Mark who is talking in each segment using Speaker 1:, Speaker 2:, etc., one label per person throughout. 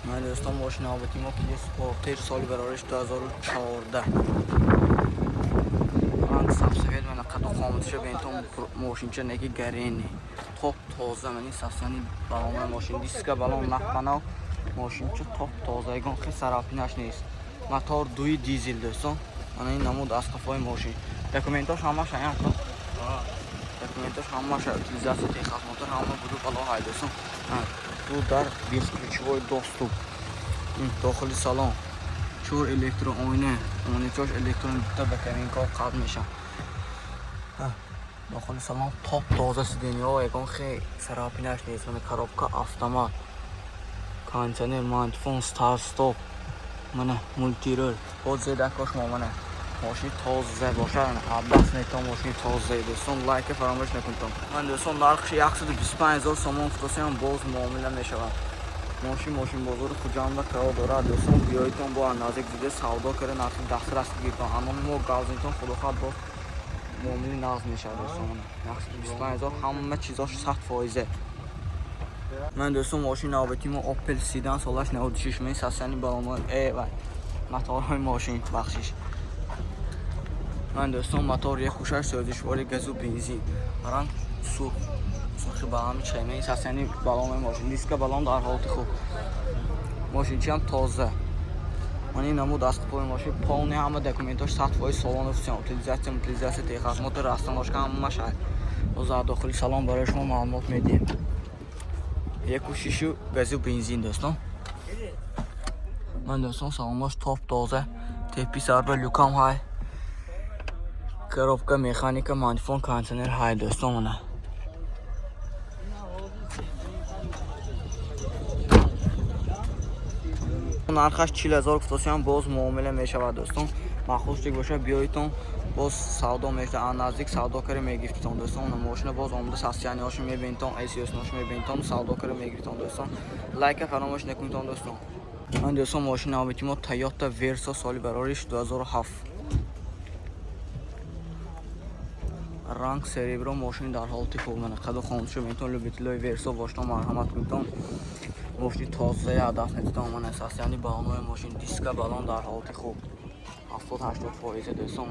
Speaker 1: Ман дӯстон, мошин навбати мо Kia Sportage, соли барориш 2014, ранг сабсафед. Мана қаду қоматиша бентон, мошинча неки гарени топ тоза. Мани сасани балони мошин, диска балон нақпанав, мошинча топ тоза, ягон хел царапина ш нест. Мотор дуи дизел, дӯстон. Мана ин намуд аз қафои мошин. Документош ҳамаш аян, документош ҳамаша, утилизация, техосмотр ҳама буду бало ҳай, дӯстон. Ду дар, бесключевой доступ. Дохили салон чор электрооина, монитор электрони, дута боковинка қабл мешавад. Дохили салон топ тоза, сиденья ҳо ягон хе царапина ш нест. Мана коробка автомат, кондиционер, магнитофон, старт стоп, мана мультируль боз зедакош мо. Мана мошини тоза бошад, даст метон, мошини тоза, дӯстон. Лайка фаромӯш накунтон. Ман, дӯстон, нархши 125 000 сомон футосиам, боз муомила мешавад. Мошин бозори Хуҷанда қарор дорад, дӯстон. Биёитон, бо наздик дида савдо карда, нархи дастрас гиртон. Ҳамони мо гавзинтон, худохоҳад, боз муомили нағз мешавад, дӯстон. 125 000, ҳама чизош 100%. Ман, дӯстон, мошини навбати мо Opel Седан, солаш 96. Мен сасани балоно вай моторҳои мошин, бахшиш. Ман, дӯстон, мотор як хушаш, сӯзишвори газу бензин, ранг сурх, сурхи балами чайме. Сасани балонои мошин, диска балон дар ҳолати хуб, мошинчиам тоза. Ман ин намуд аз қафои мошин, полный ҳама документош 100% салон, утилизация, утилизация, техосмотр, растаможка ҳамаш ҳай. Боз дар дохили салон барои шумо маълумот медиҳем. Яку шишу газу бензин, дӯстон. Ман, дӯстон, салонош топ тоза, тепи сарба люкам ҳай, коробка механика, магнитофон, кондиционер ҳай, дӯстон. Мана нархаш 40 000 гуфтосиам, боз муомила мешавад, дӯстон. Махсусчик бошад, биёитон, боз савдо мешавад, наздик савдо кара мегирифтон, дӯстон. Мошина боз омода, состояния ҳошо мебинитон, эсиоснош мебинитон, савдо кара мегирифтон, дӯстон. Лайка фаромӯш накунитон, дӯстон. Ман, дӯстон, мошини навбати мо Toyota Verso, соли барориш 2007, ранг серебро, мошини дар ҳолати хуб. Мана қаду хомӯшо метон. Любитель ои Версо бошто, марҳамат кунитон, мошини тозая даст метитон. Мана состояние балонои мошин, диска балон дар ҳолати хуб, 70-80%, дӯстон.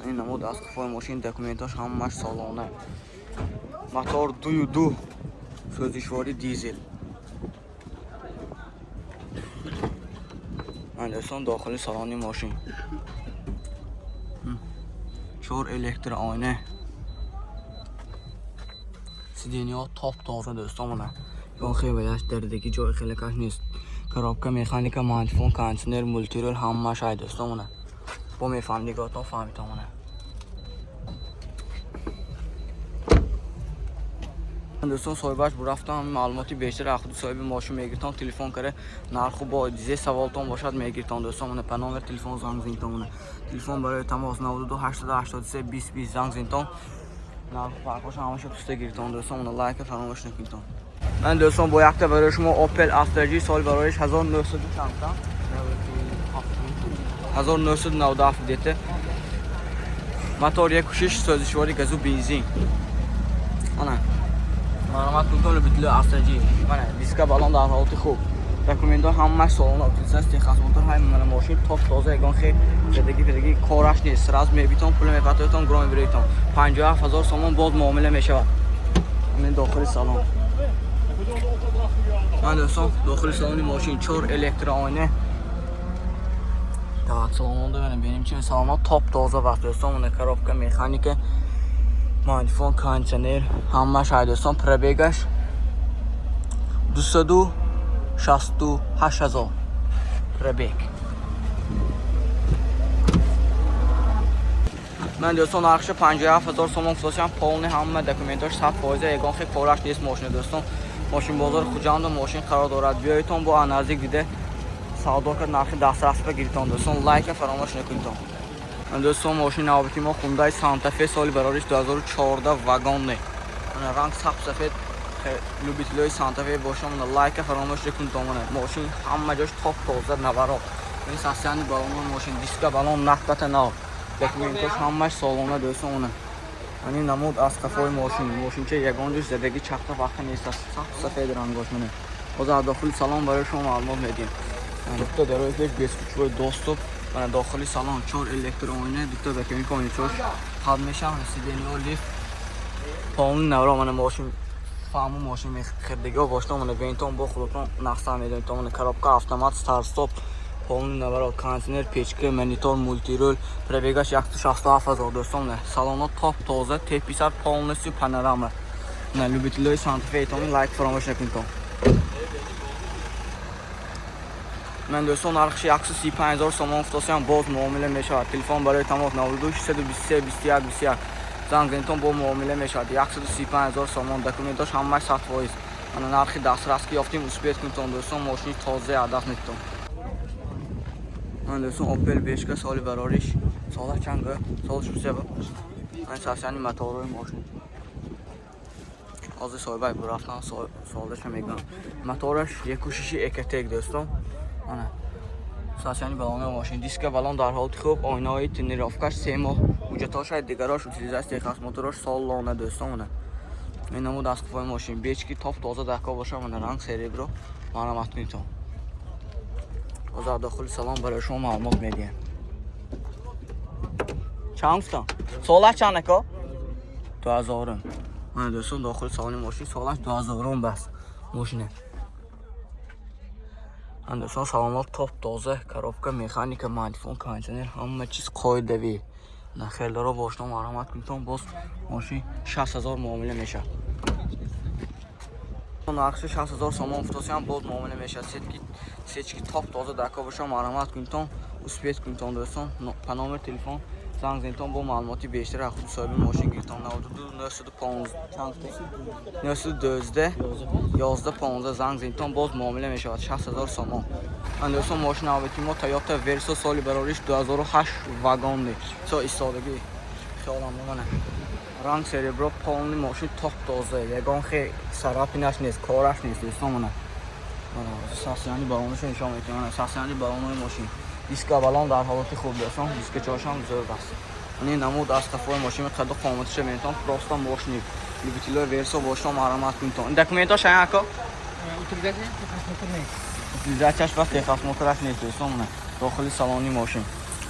Speaker 1: Ин намуд аз қафои мошин, документош ҳамаш солона. Мотор дую ду, сӯзишвори дизел. Ман, дӯстон, дохили салони мошин чор электрооина, сиденья ҳо топ тоза, дӯстон. Мана ягон хелаяш дардаги ҷои хелекаш нест. Коробка механика, магнитофон, кондиционер, мультируль ҳамаш ҳай, дӯстон. Мана бо мефаҳмдиготон фаҳмитон. Мана, дӯстон, соҳибаш бурафтам. Маълумоти бештар аз худи соҳиби мошин мегиртон. Телефон кара, нарху бо дизе саволтон бошад, мегиртон, дӯстон. Мана па номер телефон занг зинтон. Мана телефон барои тамос 92 883 20 20 занг зинтон, нарху фарқош ҳамаша пуста гиртон, дӯстон. Мана лайка фаромӯш накунтон. Ман, дӯстон, бо якта барои шумо Opel Astra G, соли бароиш 1900 чандта? 1997 дете. Мотор 1.6, сӯзишвори газу бензин. Ана марҳамат кунтон, любители Astra G. Мана диска балон дар ҳолати хуб, документҳо ҳамаш солона, утилизация, техосмотр ҳай. Мана мошин топ тоза, ягон хел задаги фадаги кораш нест. Сразу мебитон, пула мепатоятон, гро мебироитон. 57 000 сомон, боз муомила мешавад. Ҳамин дохили салон. Ман, дӯстон, дохили салони мошин чор электрооина. Так, салононда бинем чи салонҳо топ тоза вақт, дӯстон. Мана коробка механика, магнитофон, кондиционер ҳамаш ҳай, дӯстон. Пробег аш 268 000 пробег. Ман, дӯстон, нархша 57 000 сомон фурӯшам, полный ҳама документош 100%, ягон хел кораш нест мошина, дӯстон. Мошин бозори Хуҷанду мошин қарор дорад. Биёитон, бо наздик дида савдо кард, нархи дастрасба гиритон, дӯстон. Лайка фаромӯш накунитон. Дӯстон, мошини навбати мо Хундай Санта Фе, соли барориш 2014, вагонне, ранг саб сафед. Любитель ои Санта Фе бошам, лайка фаромӯш накунитон. Мошин ҳама ҷош топ тоза, наворот. Ин состояние балоно мошин, диска балон нахбата нав, документош ҳамаш солона, дӯстон. Ани намуд аз қафои мошин. Мошинча ягон ҷош задаги чахта вақта нест, саб сафед рангош. Мана Ҳозир аз дохили салон барои шумо маълумот медиҳем. Дута дарои пеш, бесключевой доступ. Мана, дохили салон чор электрооина, дута боковинка, ойначош қаб мешаванд, сиденье лифт, полный навро. Мана, мошин фаҳму мошин мехирдигиҳо бошта, мана, бентон бо худотон нақса медонед. Мана, коробка автомат, старт стоп, полный наворот, кондиционер, печка, монитор, мультируль. Пробегаш 167 000, дӯстон. Салоно топ тоза, Т50, полностью панорама. На любителои Санта-Фе лайк фаромӯш накунед. Ман, дӯстон, нархши 135 ҳазор сомон футосиям, боз муомила мешавад. Телефон барои тамос 92 623 21 21, занг занитон, бо муомила мешавад. 135 ҳазор сомон, документош ҳамааш 100%. Ана, нархи дастрас ки ёфтем, успеть кунитон, дӯстон, мошини тозаи аз даст метитон. Ман, дӯстон, Опел Бешка, соли барориш, сола чанд го, солаш бисеба. Ман сасяни моторҳои мошин, ҳозир соҳибай бурафтан, солдаша мегӯям. Мотораш 1,6 Ecotec, дӯстон. Ана, сасяни балонои мошин, диска балон дар ҳолати хуб, оинаҳои тонировкаш 3 моҳ, ҳуҷҷатҳошай дигарош, утилизация, техосмотрош солона, дӯстон. Мана, ин намуд аз қуфои мошин, бечки топ тоза дако боша. Мана, ранг серебро, марҳамат кунитон. Ҳозир дохили салон барои шумо маълумот медиҳем. Чанд гуфтам? Солаш чанд, ако? 2000-ум. Мана, дӯстон, дохили салони мошин, солаш 2000-ум бас мошине. Дӯстон, салонот топ тоза, коробка механика, магнитофон, кондиционер, ҳама чиз қоидавӣ. На хелдаро бошно, марҳамат кунитон, боз мошин 60 000 муомила мешавад. Нархши 60 000 сомон футосиам, боз муомила мешавад. Сечки топ тоза дако боша, марҳамат кунитон, успеть кунитон, дӯстон. По номер телефон занг занитон, бо маълумоти бештар аз худи соҳиби мошин гиритон. 92 915, чанд, 912 11 15, занг занитон, боз муомила мешавад. 60 000 сомон. Дӯстон, мошин навбати мо Toyota Verso, соли барориш 2008, вагонный, со истодагӣ хиёлам. Мана, ранг серебро, полный, мошин топ тоза, ягон хе царапинаш нест, кораш нест, дӯстон. Мана, состояни балонашо нишон медиҳем. Мана, состояни балонои мошин, диска балон дар ҳолати хуб, дӯстон, диска чошам зӯр аст. Ин намуд аз қафои мошин, қаду қоматаша метон, просто мошини. Любителои Версо бошо, марҳамат кунитон. Документош ая, ако?
Speaker 2: Утилизация, техосмотр нест.
Speaker 1: Утилизацияш бас, техосмотраш нест, дӯстон. Мана, дохили салони мошин,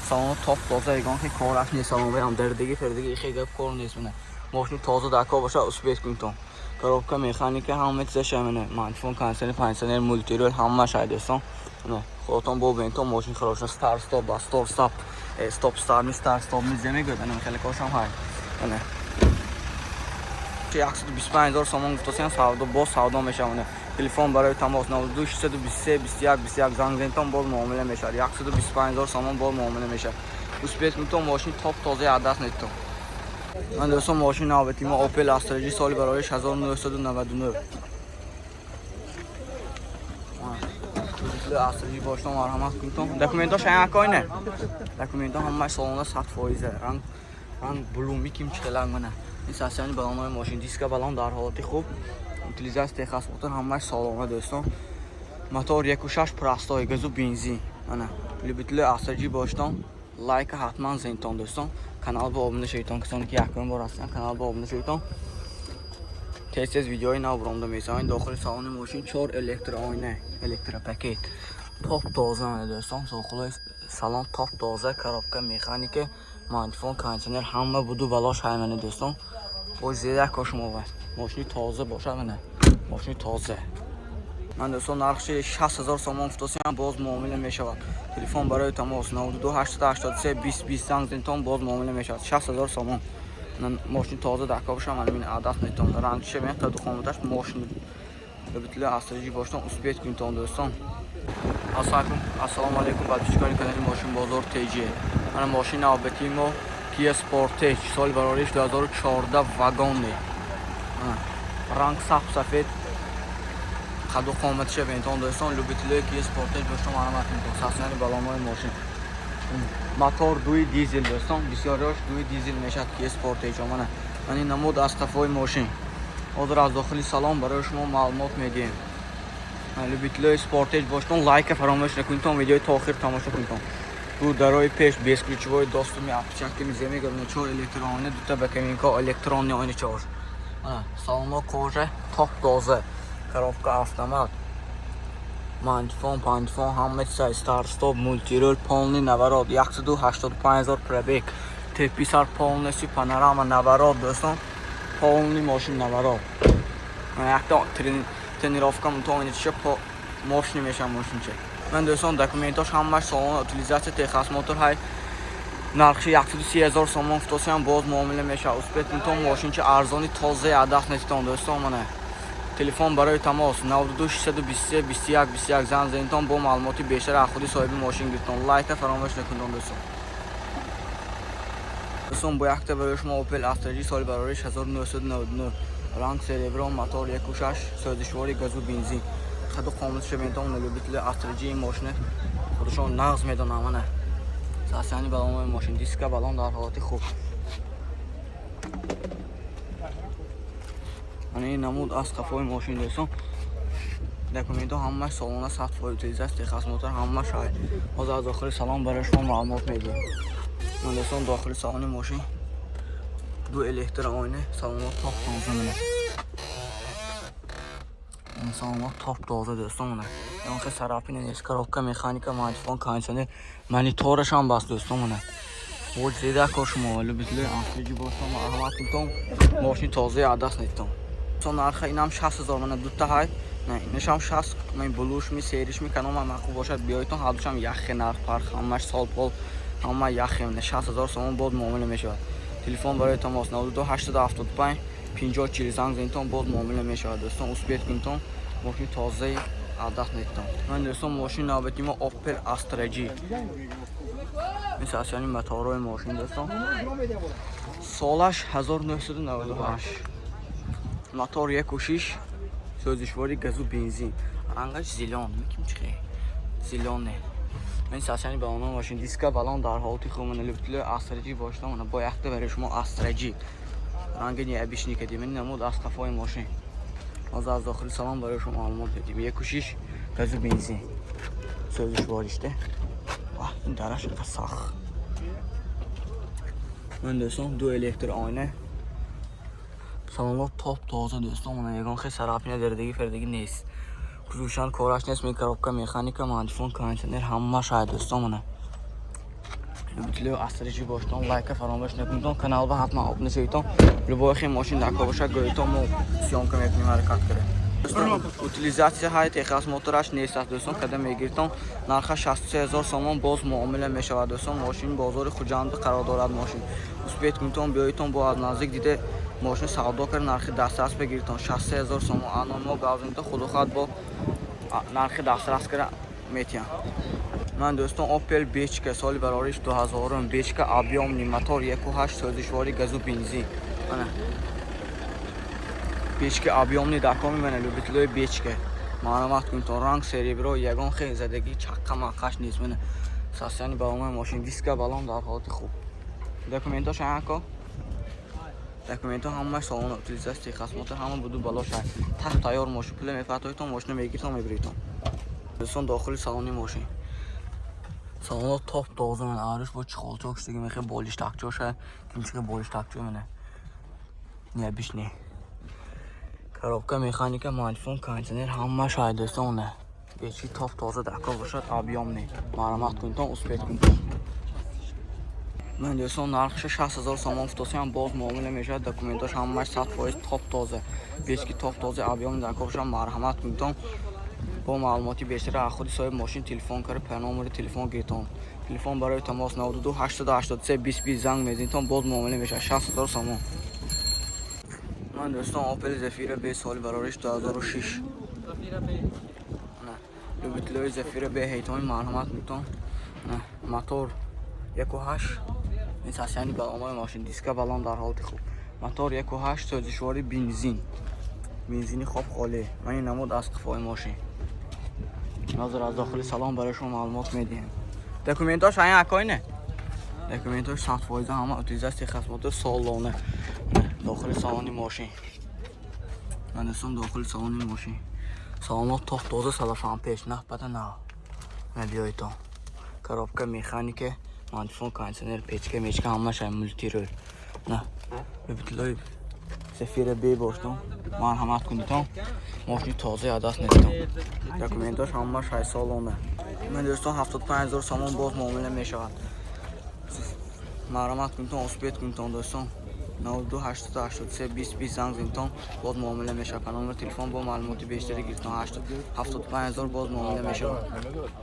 Speaker 1: салоно топ тоза, ягон хе кораш нест, салон дардиги фердиги ихе гап кор нест. Мана, мошини тоза дако боша, успеть кунитон. Коробка механика, ҳама чизаша, мана, магнитофон, кондиционер, пансионер, мультируль, ҳамааш ай, дӯстон. Мана, худотон бо бентон, мошин хороша, старт стоп ба стоп, стоп старт ми, старт стоп ми земегӯяд, ана хеле кошам ҳай. Мана, 125 000 сомон гуфтосиям, савдо боз савдо мешавад. Телефон барои тамос 92 623 21 21, занг занитон, боз муомила мешавад. 125 000 сомон, боз муомила мешавад. Успеть кунитон, мошини топ тозаи аз даст нетон. Ман, дӯстон, мошини навбати мо Opel Astra J, соли бароиш 1999. Astra J бошто, марҳамат кунитон. Документош ая, акойне? Документо ҳамааш салона 100%. Ранг блуми ким чихелак. Мана, ин состояни балонои мошин, диска балон дар ҳолати хуб, утилизация, техосмотр ҳамааш солона, дӯстон. Мотор 1,6 простой, газу бензин. Мана, любители Astra J боштон, лайка ҳатман зентон, дӯстон, канал ба обуна шавитон. Касоне ки якум бор ҳастанд, канал ба обуна шавитон, тез тез видеои нав буромда месавем. Дохили салони мошин чор электрооина, электропакет, топ тоза. Мана, дӯстон, дохили салон топ тоза, коробка механика, магнитофон, кондиционер, ҳама буду балош ҳай. Мана, дӯстон, боз зеда кошмова, мошини тоза бошад. Мана, мошини тоза. Ман, дӯстон, нархши 60 000 сомон футосиам, боз муомила мешавад. Телефон барои тамос 92 883 20 20, занг занитон, боз муомила мешавад. 60 000 сомон, мошини тоза дака бошам, ман адас метон, рангша мен қаду қоматаш мошини. Любители Astra J боштон, успеть кунитон, дӯстон. Ассалому алайкум, подписчикони канали Мошин Бозор ТЖ. Мана, мошини навбатии мо Kia Sportage, соли барориш 2014, вагонный, ранг саб сафед, қаду қоматиша бентон, дӯстон. Любителои Kia Sportage боштон, марҳамат кунитон. Состояни балонҳои мошин, мотор дуи дизел, дӯстон, бисёриёш дуи дизел мешавад Kia Sportage. Мана, ин намуд аз қафои мошин. Ҳозир аз дохили салон барои шумо маълумот медиҳем. Любителои Sportage боштон, лайка фаромӯш накунитон, видеои то охир тамошо кунитон. Ду дарои пеш бесключевой доступ, отпечатки меземегӯ, чор электронӣ, дута боковинка, электронный ойначаош. Салоно кожа, топ тоза, коробка автомат. Магнитофон, пантифон, ҳама чизай, старт-стоп, мультируль, полный наворот, 185 000 пробег. Теписар полностью, панорама, наворот, дӯстон. Полный мошин наворот. Якта тонировка мутонича по мошини мешам мошинча. Ман, дӯстон, документош ҳамаш солона, утилизация, техосмотр ҳай. Нархи 130 ҳазор сомон футосиам, боз муомила мешавад. Успеть кунтон, мошинча арзони тозаи адаст нетитон, дӯстон. Мана телефон барои тамос: 92 623 21 21. Занг занитон, бо маълумоти бештар аз худи соҳиби мошин гиртон. Лайка фаромӯш накунтон, дӯстон. Дӯстон, бо якта барои шумо Opel Astra G, соли барориш 1999, ранг серебро, мотор 1.6, сӯзишвори газу бензин. Қаду қоматша бентон. Любители Astra G ин мошина худашон нағз медонам. Мана состояние баллонои мошин, диска баллон дар ҳолати хуб. Мана ин намуд аз қафои мошин, дӯстон. Документҳо ҳамаш солона, 100%, утилизация, техосмотр ҳамаш ҳай. Ҳозир аз дохили салон барои шумо маълумот медиҳем. Ман, дӯстон, дохили салони мошин, ду электрооина, салонҳо топ тоза. Мана салонҳо топ тоза, дӯстон. Мана ягон царапина нест. Коробка механика, магнитофон, кондиционер, мониторашам баст, дӯстон. Мана боз зеда кор. Шумо любители Astra G бошам, марҳамат кунтон, мошини тозаи адаст нетон. Нарха инам 60 000. Мана дута ҳай, инашам 60. Ман булушми, серишми, канома махуб бошад, биёйтон. Ҳардушам яхе нарх, фарқ ҳамаш сол пол ҳама яхе. 60 000 сомон, боз муомила мешавад. Телефон барои тамос: 92 875 50 40. Занг занитон, боз муомила мешавад, дӯстон. Успеть кунтон, мошини тозаи адаст нетон. Ман, дӯстон, мошини навбати мо Opel Astra G. Мисл асяни моторҳои мошин, дӯстон. Солаш 1998, мотор 1.6, сӯзишвори газу бензин, рангаш зелён, меким чихе зелёне. Ман сасяни баллоно мошин, диска баллон дар ҳолати хуб. Мана любители Astra G бошдам, мана бо якта барои шумо Astra G, ранги необычный кадим. Ин намуд аз қафои мошин. Ҳозир аз дохили салон барои шумо маълумот медиҳем. 1.6, газу бензин, сӯзишвориште. Ин дараш инқа сахт. Ман, дӯстон, ду электрооина, салонҳо топ тоза, дӯстон. Мана ягон хел царапина, дардагӣ фардагӣ нест, кузушан кораш нест. Мен коробка механика, магнитофон, кондиционер ҳамаш ҳай, дӯстон. Мана любители Astra G боштон, лайка фаромӯш накунтон, каналба ҳатман обуна шавитон. Любой хел мошин дар кор бошад, гӯйтон, мо съёмка мекунем, ҳаракат кунем. Дӯстон, утилизация ҳай, техосмотраш нест аст, дӯстон. Када мегиртон, нарха 63 ҳазор сомон, боз муомила мешавад, дӯстон. Мошин бозори Хуҷанд қарор дорад. Мошин успеть кунтон, биёитон, бо аз наздик диде мошин савдо кард, нархи дастрас бигиртон. 63 ҳазор сомон ано мо гавзинто худухат бо нархи дастрас кара метиҳам. Ман, дӯстон, Opel Бечка, соли барориш 2000, бечка объёмный, мотор 1.8, сӯзишвори газу бензин. Мана бечка объёмный дакоми. Мана любителои бечка маълумат кунтон. Ранг серебро, ягон хел задагӣ, чаққа маққаш нест. Мана состояние баллонои мошин, диска баллон дар ҳолати хуб. Документош аяко, документҳо ҳамааш салона, утилизация, техосмотр ҳама буду балош ҳай. Тах тайёр мошин. Пула мепартоитон, мошина мегиртон, мебиритон. Дӯстон, дохили салони мошин, салонҳо топ тоза. Мана ариш бо чехолчок шудаги, мехе болиштакчоша, кимчихе болиштакчо. Мана необычный коробка механика, магнитофон, кондиционер ҳамаш ҳай, дӯстон. Бечи топ тоза дако бошад, объёмный, марҳамат кунтон, успеть кунтон. Ман, дӯстон, нархша 60 000 сомон футосиам, боз муомила мешавад. Документош ҳамаш 100% топ тоза, бечки топ тоза, объёмный дако бошад, марҳамат кунтон. Бо маълумоти бештар аз худи соҳиби мошин телефон карда, па номери телефон гиртон. Телефон барои тамос: 92 883 20 20. Занг мезанитон, боз муомила мешавад. 60 000 сомон. Ман, дӯстон, Opel Zafira B, соли барориш 2006. Любителои Zafira B ҳейтони, марҳамат кунтон. Мотор 1.8. Ин состояние баллонои мошин, диска баллон дар ҳолати хуб, мотор 1.8, сӯзишвори бензин, бензини хоб холӣ. Ман ин намуд аз қифои мошин. Ҳозир аз дохили салон барои шумо маълумот медиҳем. Документош ҳаян акойне, документош 100%, ҳама утилизация, техосмотр солона. Дохили салони мошин, ман, дӯстон, дохили салони мошин, салонҳо топ тоза, салафан пеш нафбата нав. Биёитон, коробка механика, магнитофон, кондиционер, печка мечка ҳамаш, мультируль. На любителои Зефира Б боштон, марҳамат кунитон, мошини тозаи аз даст недитон. Документош ҳамаш 6 солона. Ман, дӯстон, 75 000 сомон, боз муомила мешавад. Марҳамат кунитон, успеть кунитон, дӯстон. 92 883 20 20 занг зинтон, боз муомила мешавад. Номер телефон бо маълумоти бештари гирифтон. 75 000, боз муомила мешавад.